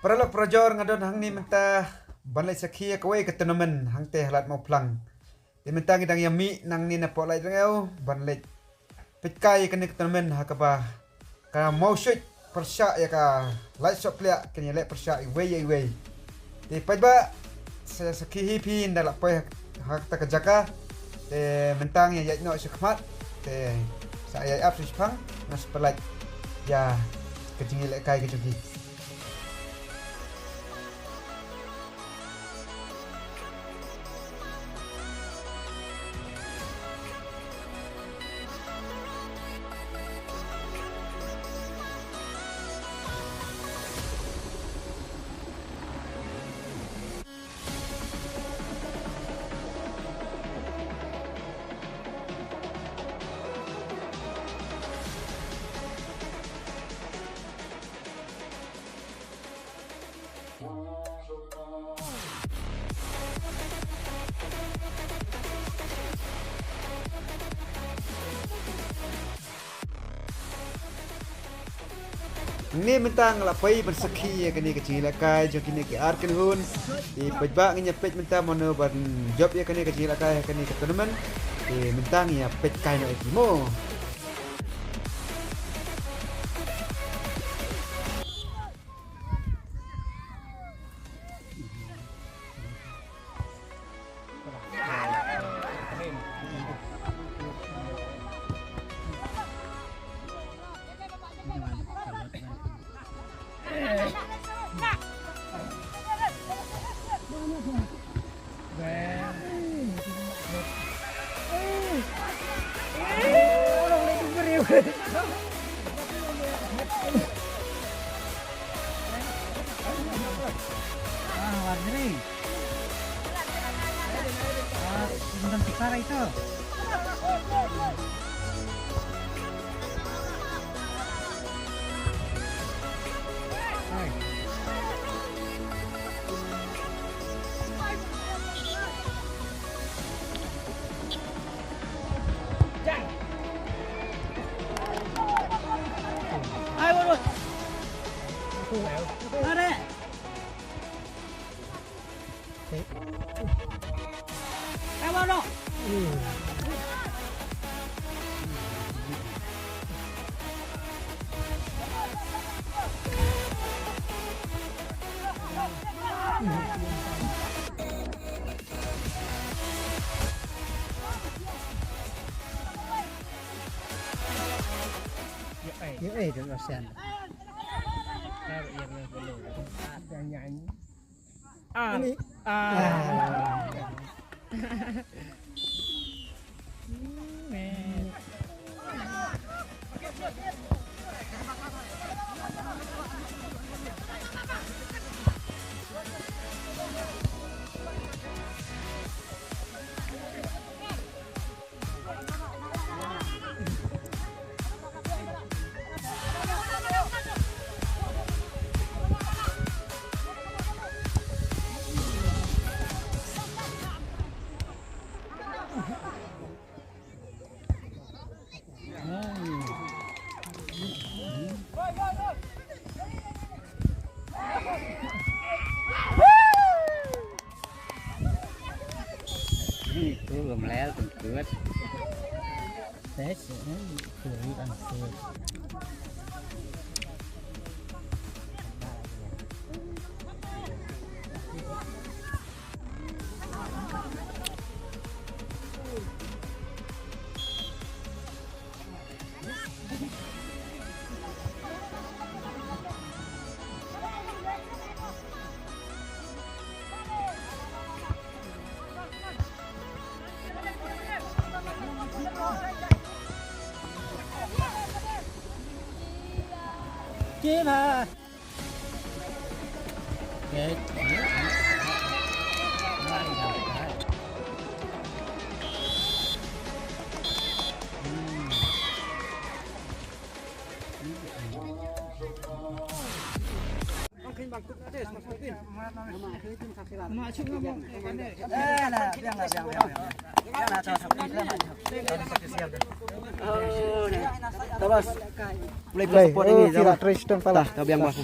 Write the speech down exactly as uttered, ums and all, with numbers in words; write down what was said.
Paralok parajor, nga don hangne mynta ban leit sakhi ïa kawei ka tournament hangtei ha Lad Mawphlang. Te mynta ngi dang ïa mih nangne na Pohlait Ryngew ban leit peitkai ïa kane ka tournament ha kaba ka Mawshuit pyrshah ïa ka Lad Sohpliah, kin ïaleh pyrshah iwei ïa iwei. Te paidbah, sa sakhi hi phi, ynda la poi ha, ha kata ka jaka. Te mynta ngi ïaid noh sha khmat. Te sa ïaid ap sha shipang, ngan sa pyllait ïa ka jingïalehkai ka jong ki. Hangne mynta nga la poi ban sakhi ïa kane ka jingïalehkai jong kine ki ar kynhun. Te paidbah, ngin ïa peit mynta mano ban jop ïa kane ka jingïalehkai ha kane ka tournament. Te mynta ngin ïa peitkai noh ïa ki mo. Ah, warneri. Ah, tinggal tukar itu. Hai. Hai, Bos. Ada. Hai, Bos. Yo, eh, dong Ocean. Ada nyanyi. Ah, ini. Ah. Play, play. Oh, kira Tristan pala. Tabiang bah.